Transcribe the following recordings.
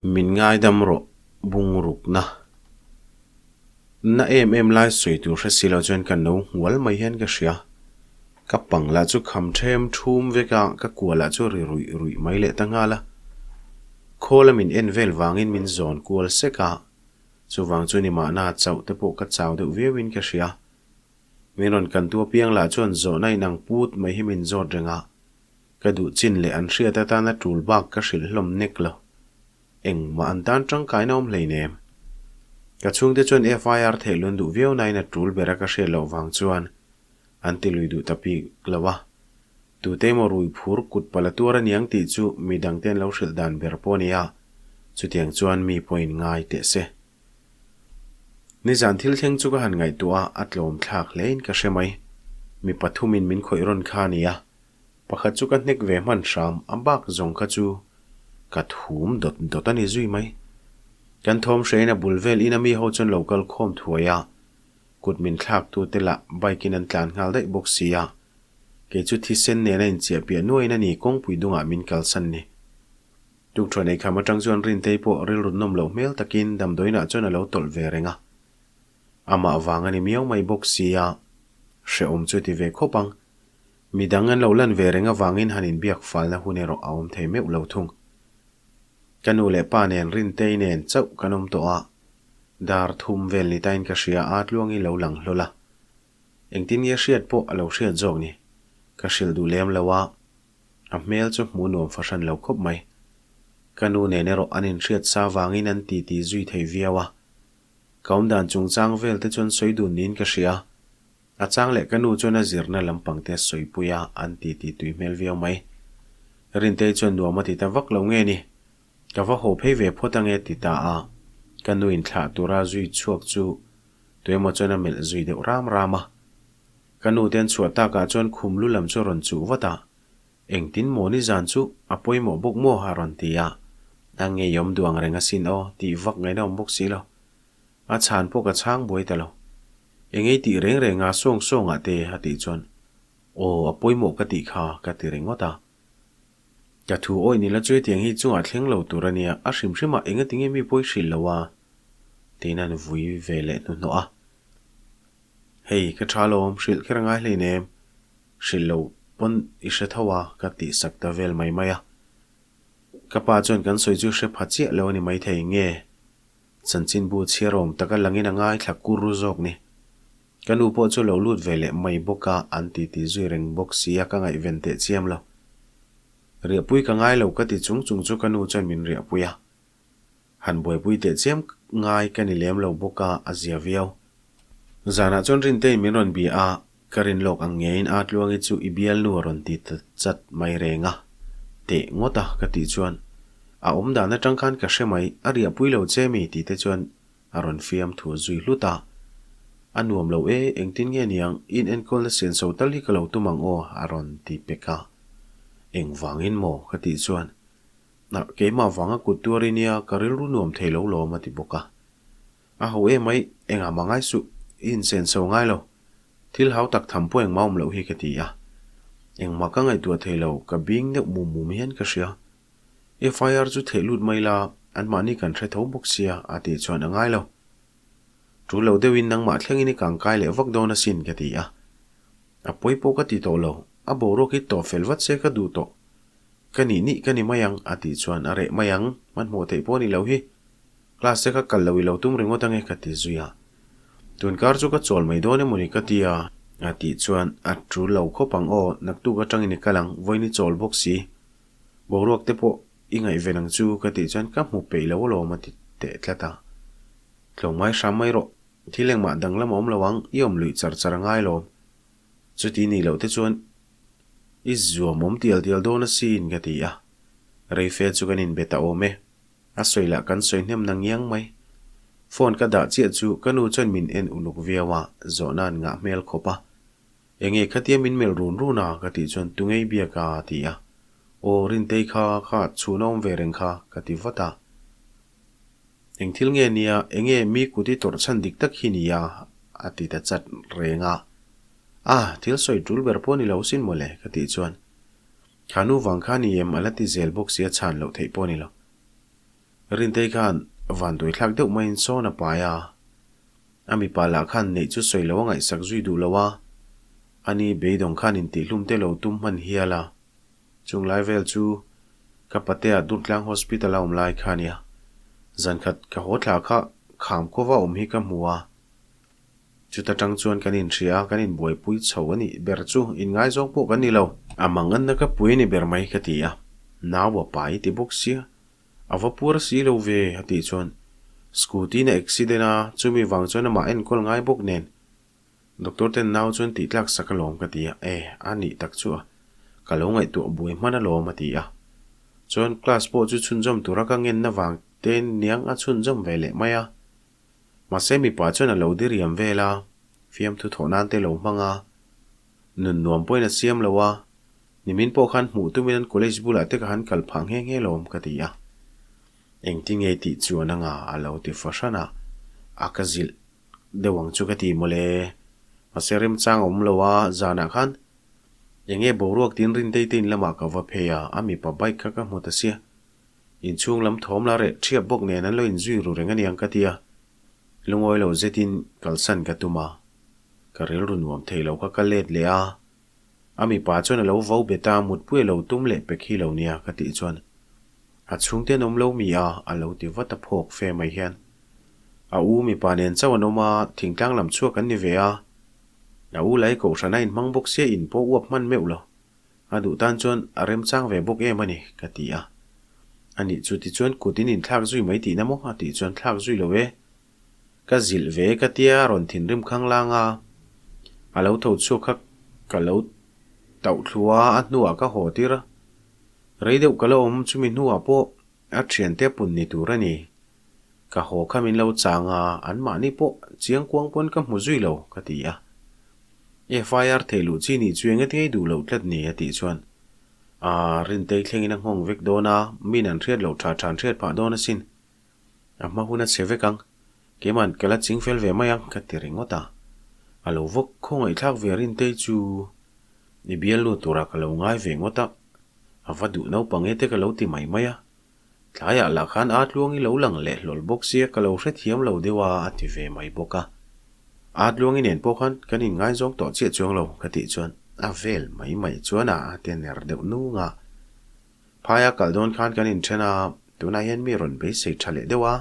Min ngaidam rawh bungrukna. Na em em lai sawi tur hre si lo chuan ka no nghual mai hian ka hria. Ka pang lah chu kham them thum vek a, ka kua lah chu ri ruih ruih mai leh ta nghal a. Khawl a min en vel vangin min zawn kual sek a, chuvang chu ni mahna chauh te pawh ka chau deuh viau in ka hria. Min rawn kan tu apiang lah chuan zawhna inang put mai hi min zawt reng a, Ka duh chin leh an hriat atana tul bak ka hrilh hlawm nek lo. Engmah an tan tangkaina awm hleinem. Ka chhungte chuan FIR theih lun duh viau nain a tul bera ka hriat loh vang chuan an ti lui duh ta bik lo a. Tute emaw rui phur kut pala tuar aniang tih chu midangte an lo hrilh dan ber pawh a ni a, chutiang chuan mi pawhin ngai teh se. Nizan thil thleng chu ka han ngaihtuah a, a tlawm thlak hlein ka hre mai. Mi pathumin min khawih rawn kha a ni a, Pakhat chu ka hnek ve hman hram, a bak zawng kha chu ka thum dawt dawt a ni zui mai. Kan thawm hrein a bul vel in a mi ho chuan lo kal khawm thuai a, kut min thlak tu te lah bike in an tlan nghal daih bawk si a, kei chu thisen nen a inchiah piah nuaiin a ni kawngpui dungah min kalsan ni. Tukṭhuan eikham aṭang chuan Rintei pawh rilru nawm loh hmel takin damdawiinah chuan a lo tawlh ve reng a. Amah vang a ni miau mai bawk si a, hrehawm chu ti ve khawp ang. Midang an lo lan ve reng avangin han inbiak falna hun erawh a awm thei meuh lo thung. Ka nu leh pa nen Rintei nen chauh kan awm tawh a, dar thum vel ni tain ka hria a tluangi lo lang hlawl a. Engtin nge hriat pawh a lo hriat zawk ni? Ka hrilh duh lem lo a, a hmel chu hmuh nuam fahran lo khawp mai. Ka nu nen erawh an inhriat sa vangin an titi zui thei viau a. Ka awmdan chungchang vel te chuan sawi dun niin ka hria. A chang leh ka nu chuan a zirna lampang te sawipui a, an ti ti tui hmel viau mai. Rintei chuan nuam a ti ta vak lo nge ni? Ka va haw phei ve phawt ange ti ta a, ka nu in thlah tura zui chhuak chu tuemaw chuan a melh zui deuh ram ram a. Ka nu te an chhuah takah chuan khum lu lam chu a rawn chuh vat a, Engtin maw nizan chu a pawimawh bawk maw a rawn ti a, a ngeiawm duh ang reng asin aw tih vak ngaihna awm bawk si lo. A chhan pawh ka chhang buai ta lo. Engei tih reng reng a sawng sawng ah te a tih chuan aw a pawimawh ka tih kha ka ti ringawt a. Ka thu awih nila chu hetiang hi chungah thleng lo tur a nia, a hrim hrim ah enga tinge mi pawi hrilh lo a? Tiin an vui ve leh hnuhnawh a. Hei ka tha lawm, hrilh kher ngai hleinem, hrilh lo pawn i hre tho a ka tih sak ta vel mai mai a. Ka pa chuan kan sawi chu hre pha chiah lo a ni maithei nge? Chanchinbu chhiarawm taka langin a ngaithla kur ru zawk ni. Ka nu pawh chu lo lut ve leh mai bawk a, an titi zui reng bawk si a ka ngaihven teh chiam lo. Riahpui ka ngai lo ka ti chung chung chu ka nu chuan min riahpui a. Han buaipui teh chiam ngai ka ni lem lo bawk a, a zia viau. Zanah chuan Rinteiin min rawn bia a, ka rin lawk ang ngeiin a Tluangi chu i bialnu a rawn ti ta chat mai reng a. Teh ngawt a ka tih chuan a awm dan atang khan ka hre mai, a riahpui lo che mi tih te chuan a rawn fiam thu zui hlut a. A nuam lo e, engtin nge niang, in enkawlna senso tal hi ka lo tum ang aw a rawn ti pek a. Engvangin maw ka tih chuan Nah, keimah vanga kut tuar i nia, ka rilru nuam thei lo lawm a ti bawk a. A ho em mai, engah mah ngai suh, i insenso ngai lo. Thil hau tak tham pawh engmah awm loh hi ka ti a. Engmah ka ngaihtuah thei lo, ka bing deuh mum mum hian ka hria. FIR chu theh lut mai la, anmahni kan hre tho bawk sia a tih chuan a ngai lo. Tul lo deuhin nangmah thlengin i kangkai leh vak dawn asin ka ti a. A pawi pawh ka ti tawh lo, a boruak hi tawh fel vat se ka duh tawh. Ka nih nih ka ni mai ang a tih chuan a reh mai ang, hmanhmawh theih pawh a ni lo hi. Class te kha kal lo i lo tum ringawt ange ka ti zui a. Tunkar chu ka chawl mai dawn emawni ka ti a. A tih chuan a tul lo khawp ang aw, naktuk atangin i kal ang, vawiin i chawl bawk si. Boruak te pawh i ngaihven ang chu ka tih chuan ka hmu peih lo alawm a ti teh tlat a. Tlawmngai hram mai rawh, thil engmah danglam a awm lo ang, i awm luih char char a ngai lawm. Chuti nih loh te chuan i zuam awm tial tial dawn asin ka ti a. Reife chu kan inbe ta awm e. A sawi lah kan sawi hnem na ngiang mai. Phone ka dah chiah chu ka nu chuan min en uluk viau a, zawhna an ngah hmel khawp a. Enge khatia min melh run run a ka tih chuan tungei biak a a ti a. Aw Rintei kha kha chhun a awm ve reng kha ka ti vat a. Eng thil nge nia, enge mi kut i tawrh chhan dik tak hi nia a ti ta chat reng a. A, thil sawi tul ber pawh ni lo sin mawle ka tih chuan. Kha nu vang kha ni em a la ti zel bawk si a chhan loh theih pawh ni lo. Rintei khan vanduai thlak deuh maiin sawn a pai a. A mipa lah khan neih chu sawi lo a ngaihsak zui duh lo a, ani beidawng khan intihhlum te lo tum hman hial a. Chung lai vel chu ka patea Durtlang Hospital a awm lai kha nia. Zankhat ka haw thla kha kham kawva awm hi ka hmu a. Chuta tang chuan kan inhria a, kan inbuaipui chho a nih ber chu inngaizawng pawh kan ni lo. A manganna ka pui a ni ber mai ka ti a, nau a pai ti bawk sia, a va puar si lo ve a tih chuan scooty in a accident a, chumi vang chuan amah enkawl ngai bawk nen doctor ten nau chuan tih tlak sak alawm ka ti a, e a nih tak chu a, ka lo ngaihtuah buai hman alawm a ti a. Chuan class pawh chu chhunzawm tura ka ngenna vang te niang a chhunzawm ve leh mai a. Mahse mipa chuan a lo diriam vel a, fiamthu thawh nan te lo hmang a, nun nuam pawhin a siam lo a, nimin pawh khan hmuh tumin an college bulah te ka han kal phah nghe nghe lawm ka ti a. Engti nge tih chuan anga a lo ti fahran a, a ka zilh deuh ang chu ka ti mawle. Mahse remchang a awm lo a, zanah khan enge boruak tin Rintei te in lamah ka va phei a, a mipa bike kha ka hmu ta sia. Inchhung lam thawm la reh ṭhiap bawk nen an lo inzui ru reng aniang ka ti a, lungawi lo zetin kalsan ka tum a, ka rilru nuam thei lo ka kal let leh a, a mipa chuan a lo vo bet a, mutpui a lo tum leh pek hi lo nia ka tih chuan a chhungte an awm lo mi a, a lo ti vat a phawk fe mai hian a u mipa nen chauh an awm a, thingtlang lam chhuak an ni ve a, a u lai kohhran a inhmang bawk sia in pawh uap hman meuh lo. A duh tan chuan a remchang ve bawk em a ni, ka ti a. A nih chu tichuan kut in inthlak zui mai tihna maw? a tih chuan thlak zui lo e. Ka zilh ve ka tia a rawn thinrim khang lang a. A lo tho chhuak kha ka lo tauh thlu a, a hnuah ka haw tir a. Rei deuh ka la awm chumi hnuah pawh a thiante pun ni tur a ni. Ka haw kha min lo chang a, anmahni pawh chiang kuang pawn ka hmu zui lo, ka ti a. FIR theih luh chi nih chu enge tingei duh loh tlat ni a tih chuan Aa, Rintei thlengin a nghawng vek dawn a, min an hriat loh tha tha an hriat phah dawn asin. A hma hun a chhe vek ang, keiman ka la ching fel ve mai ang ka ti ringawt a. A lo vawk khawngaihthlak ve Rintei chu i bialnu turah ka lo ngai ve ngawt a, a va duh naupang e te ka lo ti mai mai a. Tlaiah lah khan aa tluangi lo lang leh hlawl bawk sia ka lo hrethiam lo deuh a, a ti ve mai bawk a. Aa tluangi nen pawh khan kan inngaizawng tawh chiah chuang lo ka tih chuan a vel mai mai chuan a a ti ner deuh nung a. Phaia kal dawn khan kan inthen a, tunah hian mi rawn beisei tha leh deuh a.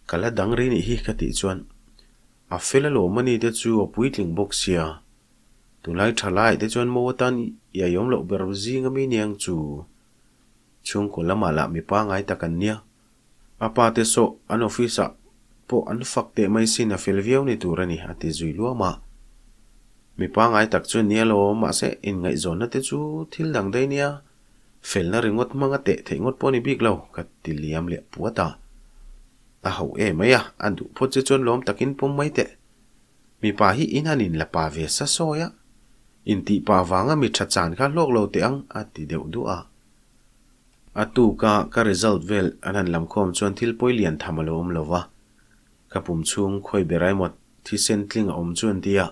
Ka la dang ri nih hi ka tih chuan a fel alawm a ni te chu a puitling bawk sia. Tunlai tha laiah te chuan mo atan i aiawm loh ber zing ami niang chu. Chhungkaw lamah lah mi pangai tak an nia. A pa te saw an office ah pawh an fak teh mai sin a fel viau ni tur a ni, a ti zui luam a. Mi pangai tak chu nia lo mahse inngaihzawnna te chu thil dang daih nia, felna ringawt hmanga teh theih ngawt pawh a ni bik lo, ka ti liam leh puat a. A hauh em mai a, a duh phawt che chuan lawm takin pawm mai teh. Mipa hi in han inla pa ve sa sawi a, intih pa vanga mi tha chan kha hlawk lo teh ang a ti deuh duah a. A tuka ka result vel an han lam khawm chuan thil pawi lian tham a lo awm lo va, ka pum chhung khawi ber emaw thisen tling a awm chu an ti a,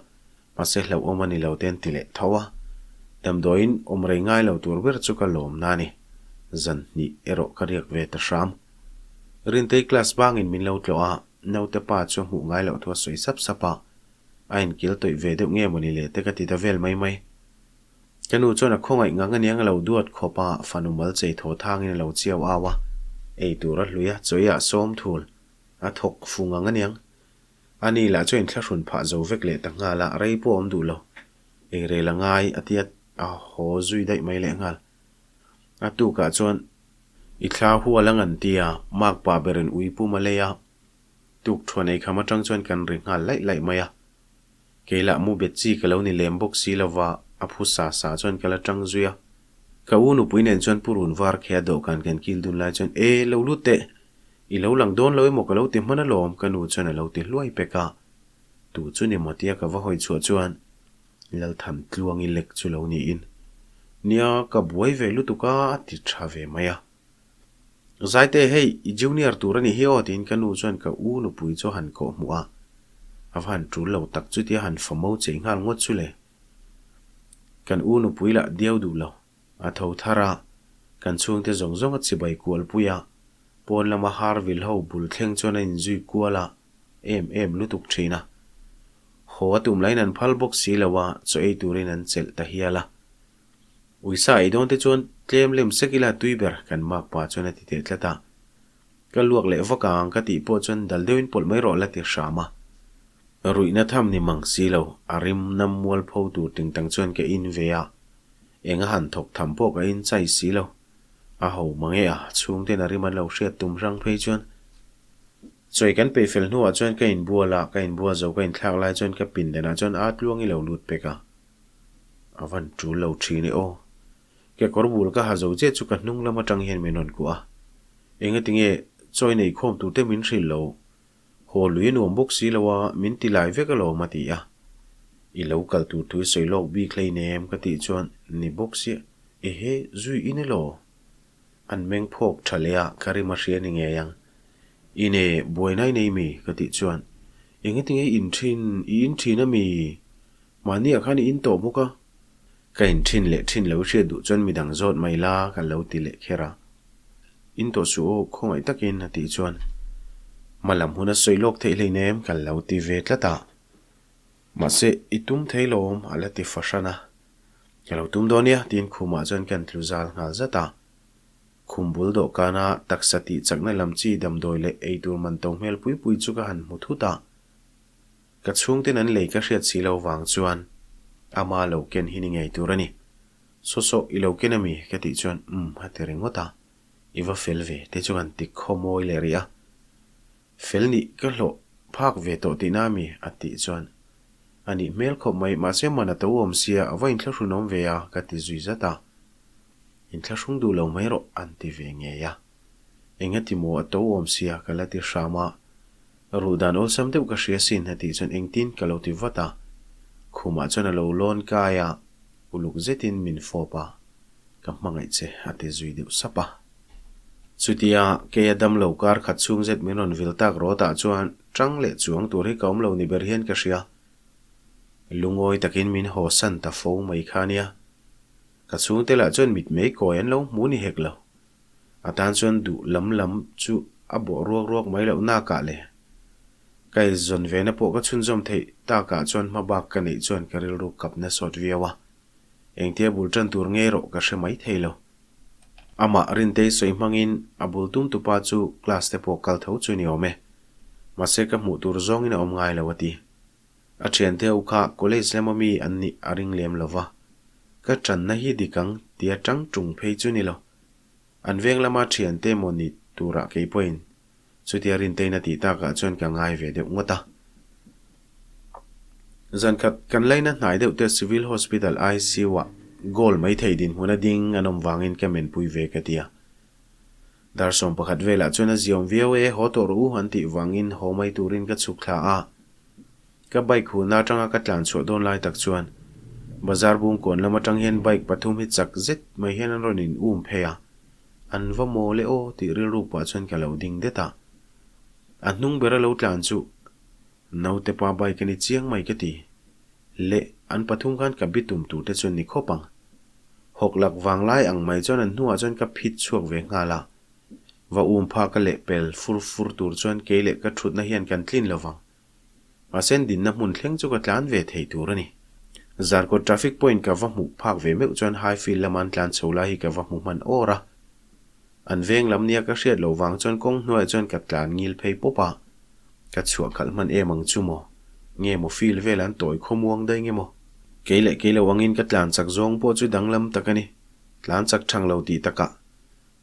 mahse hlauhawm a ni lo te an ti leh tho a. Damdawiin awm rei ngai lo tur ber chu ka lawmna a ni. Zan hnih erawh ka riak ve ta hram. Rintei class bangin min lo tlawh a, Naute pa chu a hmuh ngai loh thu a sawi sap sap a, a inkil tawih ve deuh nge mawni le te ka ti ta vel mai mai. Ka nu chuan a khawngaih ngang aniang a lo duat khawp a, fanu mal chei thaw thangin a lo chiau au a, ei tur a hlui a, chawi ah sawm thul a thawk fu ngang aniang. A ni lah chu a inthlahrun phah zo vek leh ta nghal a, rei pawh a awm duh lo. Ei rel a ngai a tia a haw zui daih mai leh nghal. A tukah chuan i thla hual a ngan tia mark pa berin ui pum a lei a, tuk thuan ei kham atang chuan kan ri nghal laih laih mai a. Kei lah mu bet chi ka lo ni lem bawk si lova a phu sa sa chuan ka la tang zui a. Ka u nupui nen chuan pu run var khea dawhkan kan kil dun lai chuan e lo lut teh, i lo lang dawn lo emaw ka lo ti hman alawm ka nu chuan a lo ti hluai pek a. Tu chu ni maw tia ka va hawi chhuah chuan Lalthan tluangi lek chu lo niin, Nia, ka buai ve lutuk a, a ti tha ve mai a. Zaite, hei, i junior tur a nih hi aw, tiin ka nu chuan ka u nupui chu a han kawh hmuh a. A va han tul lo tak chutia han famo chei nghal ngawt chu le. Kan u nupui lah diau duh lo. A tho thar a, kan chhungte zawng zawng a chibai kual pui a. Pawn lama har vil ho bul thleng chuan a inzui kual a em em lutuk thin a. Haw a tum lahin an phal bawk si lo a, chaw ei turin an chelh ta hial a. Uisa ei dawn te chuan tlem lem sek ila tui ber kan makpa chuan a ti teh tlat a. Ka luak leh vak ang ka tih pawh chuan dal deuhin pawlh mai rawh la ti hram a. Ruihna tham ni mang si lo, a rim nam mual pho tur tingtang chuan ka in ve a. Eng a han thawk tham pawh ka in chai si lo. A ho mang e a, chhungten a rim an lo hriat tum hrang phei chuan. Chawi kan peih fel hnuah chuan ka inbual a, ka inbual zo ka inthlak lai chuan ka pindanah chuan a tluang i lo lut pek a. A van tul lo thin e aw. Kekawr bul ka ha zo chiah chu ka hnung lam atang hian min rawn kuah a. Engatinge chawi nei khawm tur te min hrilh lo. Haw lui a nuam bawk si lo a, min ti lai vek alawm a ti a. I lo kal tur thu i sawi lawk bik hleinem ka tih chuan ni bawk sia, ehe zui i ni lo. An meng phawk tha leh a, ka rim a hria ni ngei ang. I ne, buaina i nei mi? ka tih chuan, Engatinge i in thin, i in thin a mi? Mahniah khan i in tawh bawk a. Ka in thin leh thin lo hriat duh chuan midang zawt mai la ka lo ti leh kher a. In tawh suh aw, khawngaih takin a tih chuan hma lam hun a sawi lawk theih hleinem ka lo ti ve tlat a. Mahse, i tum thei lawm a la ti fahran a. Ka lo tum dawn nia tiin khumah chuan kan tlu zal nghal zat a. Khum bul dawhkana taksa tih chakna lam chi damdawi leh eitur man to hmel pui pui chu ka han hmu thut a. Ka chhungten an lei ka hriat si lo vang chuan ama lo ken hi ni ngei tur a ni. Saw saw i lo ken a mi? ka tih chuan umm a ti ringawt a, i va fel ve te chu kan ti khawmawi leh rih a. Fel nih ka hlawh phak ve tawh tihna a mi? a tih chuan a nih hmel khawp mai mahse man a to awm sia a va inthlahrunawm ve a ka ti zui zat a. Inthlahrung duh lo mai rawh an ti ve ngei a. Engati maw a to awm sia ka la ti hram a. Ruh dan awlsam deuh ka hria sin a tih chuan engtin ka lo ti vat a, khumah chuan a lo lawn kai a, uluk zetin min fawp a, ka hmangaih che a ti zui deuh sap a. Chutia keia damlo kar khat chhung zet min rawn vil tak rawtah chuan tang leh chuang tur hi ka awm lo ni ber hian ka hria. Lungawi takin min haw san ta fo mai kha nia. Ka chhungte lah chuan mitmei kawi an lo hmu ni hek lo. A tan chuan duh lam lam chu a bawh ruak ruak mai loh nakah le. Ka eizawn vena pawh ka chhunzawm theih takah chuan hma bak ka neih chuan ka rilru kap na sawt viau a. Engtia bul tan tur ngei rawh ka hre mai thei lo. Amah Rintei sawi hmangin a bul tum tupa chu class te pawh kal tho chu ni awm e. Mahse ka hmuh tur zawngin a awm ngai lo a ti. A thiante ho kha college lama mi an nih a ring lem lo va. Ka tanna hi dik ang tia tang tung phei chu ni lo. An veng lama thiante emaw ni turah kei pawhin chutia Rintein a tih takah chuan ka ngai ve deuh ngawt a. Zan khat kan laina hnai deuh te Civil Hospital ICU-ah goal mai thei dinhmun a ding an awm vangin ka menpui ve ka ti a. Dar 11 velah chuan a ziawm viau e, haw tawh rawh u an tih vangin haw mai turin ka chhuk thla a. Ka bike huhna atanga ka tlan chhuah dawn lai tak chuan bazar bungkawn lam atang hian bike pathum hi chak zet mai hian an rawn in um phei a, an va mawl e aw tih rilru pah chuan ka lo ding det a. A hnung bera lo tlan chu naute pa bike a ni chiang mai ka ti. Leh an pathum khan ka bitum tur te chuan ni khawp ang. Hawk lak vang lai ang mai chuan an hnuah chuan ka phit chhuak ve nghal a. Va um phak a leh pel fur fur tur chuan kei leh ka thutna hian kan tlin lo vang. Mahse an dinna hmun thleng chu ka tlan ve thei tur a ni. Zarkawt traffic point ka va hmuh phak ve meuh chuan Highfield lama an tlan chho lai hi ka va hmu hman awr a. An veng lam nia ka hriat loh vang chuan kawng hnuaiah chuan ka tlan ngil phei pawp a. Ka chhuah khalh hman em ang chu maw? Nge maw field vel an tawi khawmuang daih nge maw? Kei leh kei lo angin ka tlan chak zawng pawh chu danglam tak a ni. Tlan chak thang lo tih takah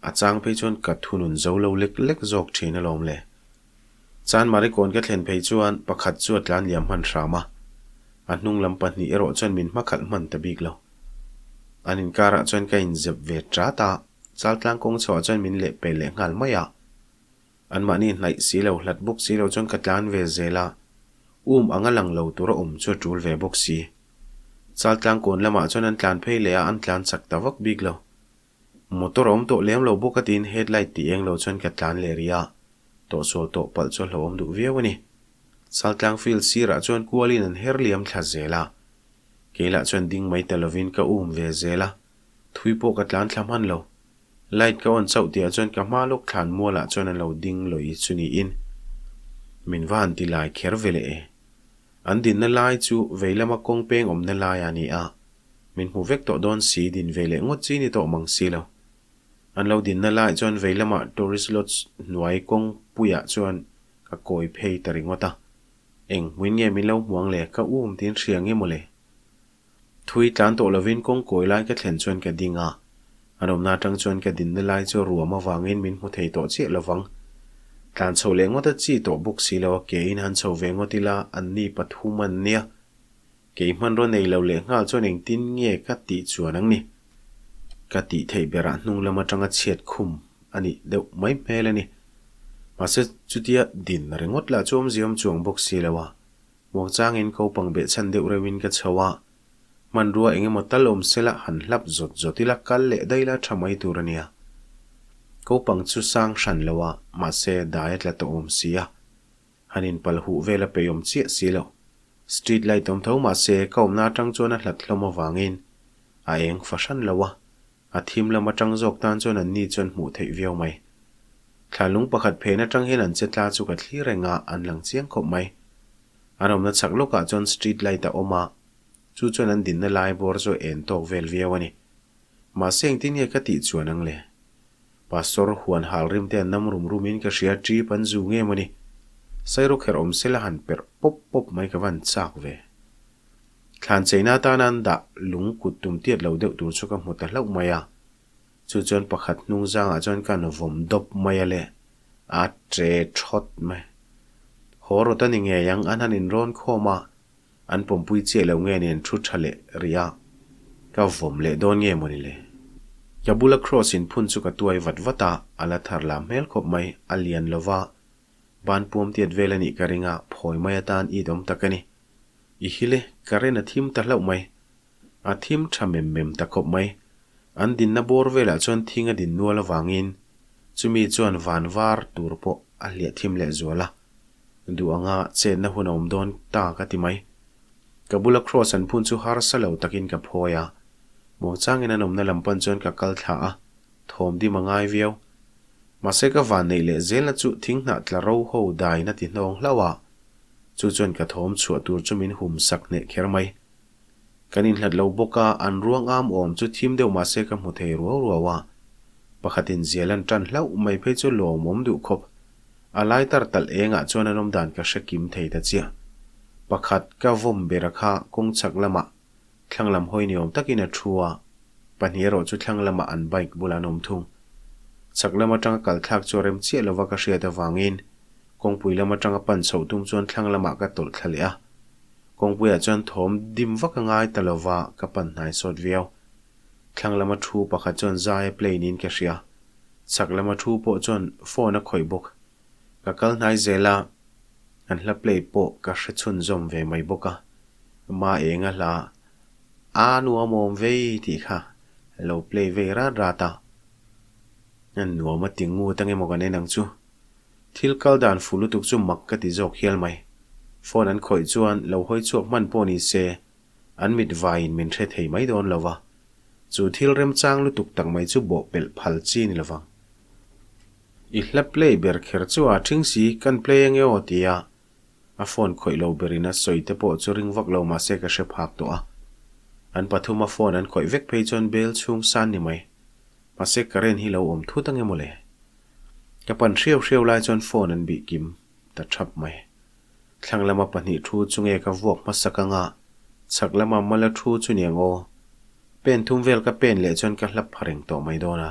a chang phei chuan ka thunun zo lo lek lek zawk thin alawm le. Chan Marikawn ka thlen phei chuan pakhat chu a tlan liam hman hram a, a hnung lam pahnih erawh chuan min hma khalh hman ta bik lo. An inkarah chuan ka inzep ve tat a, Chaltlang kawng chhuah chuan min leh pel leh nghal mai a. Anmahni hnaih si lo, hlat bawk si lo chuan ka tlan ve zel a, um anga lang lo tura awm chu a tul ve bawk si. Chaltlang kawn lamah chuan an tlan phei leh a, an tlan chak ta vak bik lo. Motor a awm tawh lem lo bawk a tiin headlight tih eng lo chuan ka tlan leh rih a, tawhsual tawh palh chu a hlauhawm duh viau a ni. Chaltlang field sirah chuan kualin an her liam thla zel a, kei lah chuan ding mai ta lovin ka um ve zel a, thui pawh ka tlan thla hman lo. Light ka on chauh tihah chuan ka hma lawk thlan mualah chuan an lo ding lawi chu niin min va han ti lai kher ve leh e. An dinna lai chu vei lama kawng peng awmna lai a ni a, min hmu vek tawh dawn si din ve leh ngawt chi ni tawh mang si lo. An lo dinna laiah chuan vei lama Tourist Lodge hnuai kawng puiah chuan ka kawi phei ta ringawt a. Eng hmuin nge min lo hmuang le, ka um tiin hria nge maw le? Thui tlan tawh lovin kawng kawi lai ka thlen chuan ka ding a, an awmna atang chuan ka dinna lai chu ruam avangin min hmu thei tawh chiah lovang. Tlan chho leh ngawt a chi tawh bawk si lo a, keiin han chho ve ngawt ila anni pathum an nia. Kei hmanraw nei lo leh nghal chuan engtin nge ka tih chuan ang ni? Ka tih theih berah hnung lam atanga chhiat khum a nih deuh mai hmel a ni. Mahse chutia din ringawt lah chu awmzia awm chuang bawk si lo a, Muangchangin kopang behchhan deuh reuhin ka chho a, hmanrua eng emaw tal awm sela han hlap zawt zawt ila kal leh daih la tha mai tur a nia. Kopang chu sang hran lo a, mahse dai a tla tawh awm si a. Han inpal huh vel a peih awm chiah si lo. Street light awm tho mahse ka awmna atang chuan a hlat hlawm avangin a eng fahran lo a, A thim lam atang zawk tan chuan an ni chuan hmuh theih viau mai. Thlanlung pakhat phen atang hian an che tla chu ka thlir reng a, an lang chiang khawp mai. An awmna chhak lawkah chuan street light a awm a, chu chuan an dinna lai bawr chu a en tawk vel viau a ni. Mahse engtin nge ka tih chuan ang le? Pastor huan hal rim te an nam rum rum in ka hria ṭip an zu nge maw ni? Sairawkherh awm sela han perh pawp pawp mai ka van chak ve. Thlan cheina atana an dah lung kut tum tiat lo deuh tur chu ka hmu ta hlauh mai a. Chu chuan pakhat hnung zangah chuan ka han vawm dawp mai a le, a tre thawt mai. Haw rawt a ni ngei ang, an han inrawn khawm a, an pawmpui chiah lo nge nen thu tha leh rih a, ka vawm leh dawn nge mawni le. Ka bula cross inphun chu ka tuai vat vat a, a la thar lam hmel khawp mai, a lian lo va, ban puam tiat vel a nih ka ring a, phawi mai atan it awm tak a ni. I hil e, current a thim ta hlauh mai. A thim tha mem mem ta khawp mai. An dinna bawr velah chuan thing a din nual avangin chumi chuan van var tur pawh a hliah thim leh zual a. Duh anga chetna hun a awm dawn ta ka ti mai. Ka bula cross an phun chu harsa lo takin ka phawi a. Muangchangin an awmna lam pan chuan ka kal thla a, thawm dim a ngai viau. Mahse ka van neih leh zelna chu thing hnah tla ro ho dain a ti hnawng hlauh a. Chu chuan ka thawm chhuah tur chu min hum sak hneh kher mai. Kan inhlat lo bawk a, an ruang am awm chu thim deuh mah se ka hmu thei ruau ruau a. Pakhatin zial an tan hlauh mai phei chu lawmawm duh khawp. A lai tar talh engah chuan an awm dan ka hre kim thei ta chiah. Pakhat ka vawm bera kha kawng chhak lamah thlang lam hawi ni awm takin a thu a, pahnih erawh chu thlang lamah an bike bulah an awm thung. Chhak lam atanga kal thlak chu a rem chiah lova ka hriat avangin Kawngpui lam atanga pan chhoh tum chuan thlang lamah ka tawlh thla leh a. Kawngpuiah chuan thawm dim vak a ngai ta lova ka pan hnai sawt viau. Thlang lama thu pakhat chuan zai a play niin ka hria. Chhak lama thu pawh chuan phone a khawih bawk. Ka kal hnai zel a, an hla play pawh ka hre chhunzawm ve mai bawk a. Ma enga hla a nuam awm vei tih kha lo play vei rat rat a. A nuam a ti ngut ange maw kan en ang chu. Thil kal dan fu lutuk chu mak ka ti zawk hial mai. Phone an khawih chuan lo hawi chhuak hman pawh ni se, an mit vaiin min hre thei mai dawn lo va. Chu thil remchang lutuk tak mai chu bawh pelh phal chi ni lovang. I hla play ber kher chu a ṭhing si, kan play ange aw tia a phone khawih lo berin a sawi te pawh chu ring vak lo mahse ka hre phak tawh a. An pathuma phone an khawih vek phei chuan bel chhung san ni mai. Mahse current hi lo awm thut ange mawle. Ka pan hriau hriau lai chuan phone an bih kim ta thap mai. Thlang lama pahnih thu chu nge ka vuak hmasak anga chhak lama mala thu chu niang aw. Pen thum vel ka pen leh chuan ka hlap pha reng tawh mai dawn a.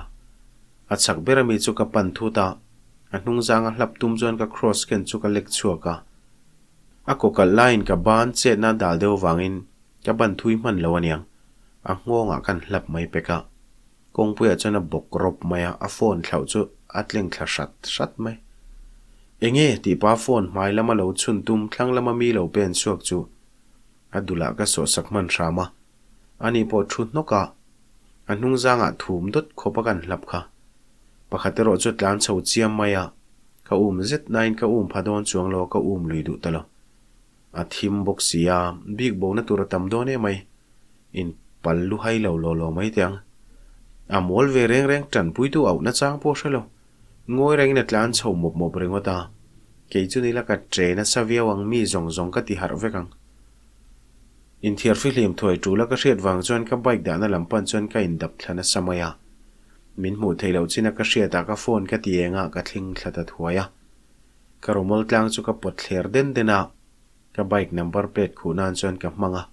A chhak ber ami chu ka pan thut a, a hnung zanga hlap tum chuan ka cross ken chu ka lek chhuak a. A kaw kalh laiin ka ban chetna dal deuh vangin ka ban thui hman lo aniang, a nghawngah kan hlap mai pek a. Kawngpuiah chuan a bawk rawp mai a, a phone thlauh chu a tleng thla hrat hrat mai. Enge? tih pa phone hmai lama lo chhun tum thlang lama mi lo pen chhuak chu a dulah ka sawhsak hman hram a, ani pawh thu hnawk a, a hnung zangah thum dawt khawp a kan hlap kha. Pakhat erawh chu tlan chho chiam mai a, ka um zet nain ka um pha dawn chuang lo a, ka um lui duh ta lo. A thim bawk si a, bik bona tur a tam dawn em mai. In pal lu hai lo law law mai teh ang. A mawl ve reng reng tanpuitu auh nachang pawh hre lo. Ngawi rengin a tlan chho mawp mawp ringawt a. Kei chu nila ka che nasa viau ang mi zawng zawng ka ti harh vek ang. Inthiar fihlim thuai tul a ka hriat vang chuan ka bike dahna lam pan chuan ka indap thla nasa mai a. Min hmuh theih loh chin a ka hriat ah ka phone ka ti eng a ka thling thla ta thuai a. Ka rumawl tlang chu ka pawt thler den den a, ka bike number plate khuh nan chuan ka hmang a.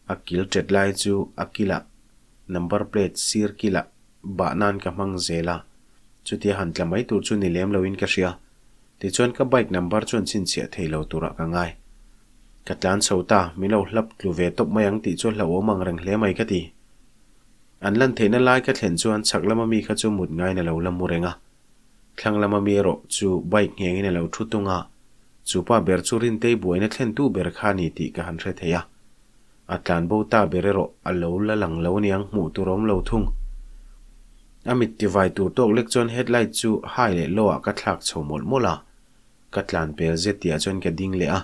A kil tet lai chu a kilah number plate sir kilah bah nan ka hmang zel a, chutia han tla mai tur chu ni lem loin ka hria. Tichuan ka bike number chuan chhinchhiah thei lo turah ka ngai. Ka tlan chho ta, min lo hlap tlu ve tawp mai ang tih chu hlauhawm ang reng hle mai ka ti. An lan theihna lai ka thlen chuan chhak lama mi kha chu mut ngaiin a lo la mu reng a. Thlang lama mi erawh chu bike nghengin a lo thu tung a, chu pa ber chu Rintei buaina thlentu ber kha a ni tih ka han hre thei a. A tlan bo ta ber erawh a lo la lang lo aniang hmuh tur a awm lo thung. A mit tivai tur tawk lek chuan headlight chu high leh low ah ka thlak chho mawlh mawlh a. Ka tlan pel zet tihah chuan ka ding leh a,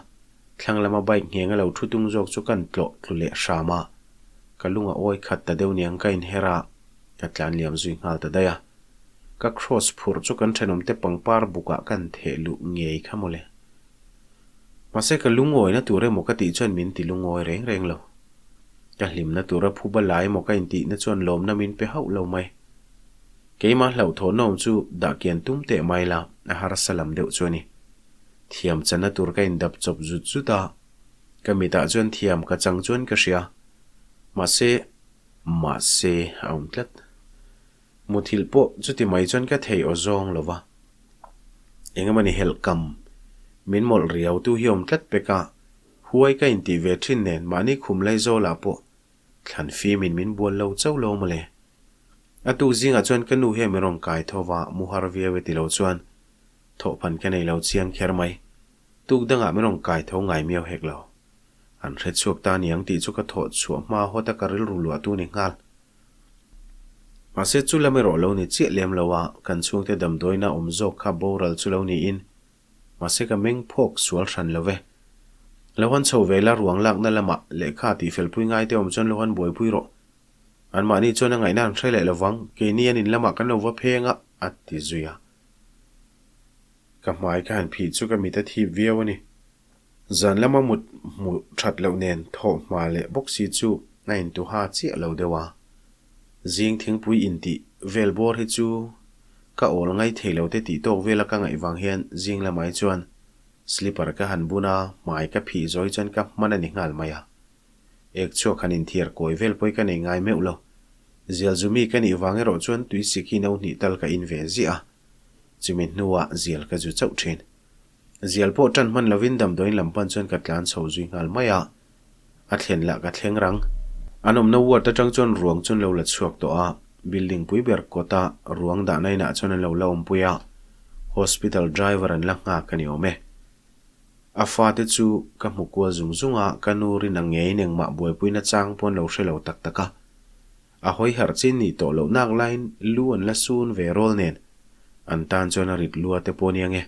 thlang lama bike ngheng a lo thu tung zawk chu kan tlawh tlu leh hram a. Ka lung a awi khat ta deuh niang ka inher a, ka tlan liam zui nghal ta daih a. Ka cross phurh chu kan thenawmte pangpar bukah kan theh luh ngei kha mawle. Mahse ka lungawina tur emaw ka tih chuan min ti lungawi reng reng lo. Ka hlimna tura phuba la emaw ka intihna chuan lawmna min pe hauh lo mai. Keimah hlauhthawnna awm chu dah kian tum teh mai la, a harsa lam deuh chu a ni. Thiam channa tur ka indap chawp zut zut a, ka mitah chuan thiam ka chang chuan ka hria. Mahse, mahse a awm tlat. Muthilh pawh chuti mai chuan ka thei aw zawng lo va. Engemawni helh kam min mawlh riau tu hi awm tlat pek a, huai ka intih ve thin nen mahni khum lai zawlah pawh thlan fimin min bual lo chauh lo mawle. A tuk zingah chuan ka nu hian min rawn kai tho va, mu har viau e ti lo chuan thawhphan ka nei lo chiang kher mai. Tuk dangah min rawn kai tho ngai miau hek lo. An hre chhuak ta niang tih chu ka thawh chhuah hma hawt a ka rilru luah tu ni nghal. Mahse chu lam erawh lo ni chiah lem lo a, kan chhungte damdawiina awm zawk kha boral chu lo niin mahse ka meng phawk sual hran lo ve. Lo han chho ve la ruang lakna lamah lehkha tihfelpui ngaite awm chuan lo han buaipui rawh. Anmahni chuan a ngaihna an hre leh lovang, keini an in lamah kan lo va pheng a, a ti zui a. Ka hmai ka han phih chu ka mit a thip viau a ni. Zan lama mut hmuh that loh nen thawh hma leh bawk si chu a intuha chiah lo deuh a. Zing thingpui intih vel bawr hi chu ka awl ngai thei lo te tih tawk vela ka ngaih vang hian zing lamai chuan slipper ka han bun a, hmai ka phih zawi chuan ka hman a ni nghal mai a. Ek chhuak han inthiar kawi vel pawh hi ka nei ngai meuh lo. Zial zumi ka nih vang erawh chuan tui sik hi no hnih tal ka in ve ziah a. Chumi hnuah zial ka zu chauh thin. Zial pawh tan hman lovin damdawiin lam pan chuan ka tlan chho zui nghal mai a, a thlen lah ka thleng rang. An awmna ward atang chuan ruang chu an lo la chhuak tawh a, building pui ber kawta ruang dahna inah chuan an lo la awmpui a, hospital driver an la nghak a ni awm e. A fate chu ka hmu kual zung zung a, ka nu rin ang ngeiin engmah buaipuina chang pawh an lo hre lo tak tak a. A hawi harh chin nih tawh loh nak laiin lu an la sun ve rawl nen an tan chuan a rit lua te pawh nia nge.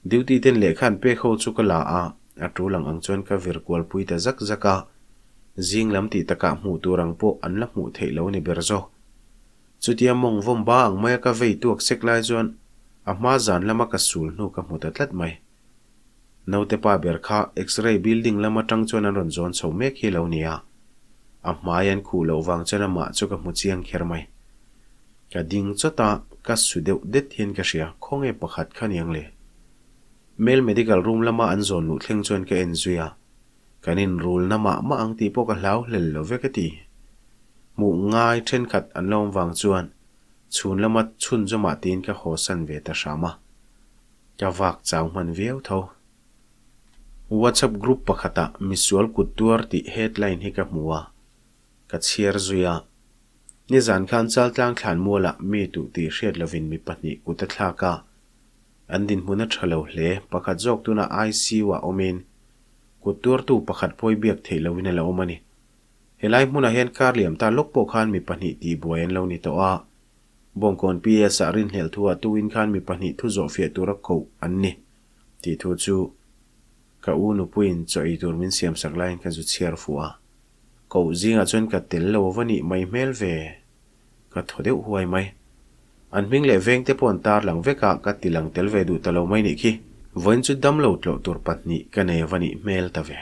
Duty ten lehkha an pek ho chu ka la a, a tul ang ang chuan ka vir kual pui ta zak zak a, zing lam tih takah hmuh tur ang pawh an la hmuh theih lo ni ber zawk. Chutia mawng vawm ba ang maia ka vei tuak sek lai chuan a hma zan lama ka sul hnu ka hmu ta tlat mai. Naute pa ber kha X-ray building lam atang chuan an rawn zawn chho mek hi lo nia. A hmai an khuh loh vang chuan amah chu ka hmu chiang kher mai. Ka ding chawt a, ka su deuh det hian ka hria, khawnge pakhat kha niang le? Male medical room lama an zawn luh thleng chuan ka en zui a, kan inrulna mah mah ang tih pawh ka hlau hlel lo ve ka ti. Hmuh ngai thenkhat an lo awm vang chuan chhun lama chhunzawmah tiin ka hawsan ve ta hram a. Ka vak chau hman viau tho. WhatsApp group pakhatah misual kut tuar tih headline hi ka hmu a, ka chhiar zui a. Nizan khan Chaltlang thlanmualah mi tuh tih hriat lovin mi pahnih kut a thlak a. An dinhmun a tha lo hle, pakhat zawk tunah ICU-ah awmin kut tuartu pakhat pawi biak theih lohin a la awm a ni. Helai hmunah hian kar liam ta lawk pawh khan mi pahnih tihbuai an lo ni tawh a. Bawngkawn PS-ah rinhlelh thu ah tuin khan mi pahnih thu zawhfiah tura koh an ni tih thu chu ka u nupuiin chaw ei tur min siamsak laiin ka zu chhiar fuh a. Koh zingah chuan ka tel lo va nih mai hmel ve. Ka thaw deuh huai mai. An hming leh vengte pawh an tar lang vek a, ka ti lang tel ve duh ta lo mai nih khi. Vawiin chu damlo tlawh tur pahnih ka nei va nih hmel ta ve.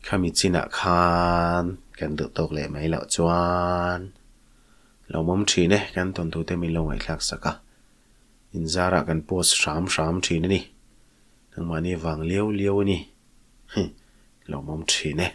Khami chinah khan kan duh tawk leh mai loh chuan lo mawm thin e, kan tawntute min lo ngaihthlak sak a, inzarah kan post hram hram thin a ni. Nangmahni vang liau liau a ni. Lo mawm thin e.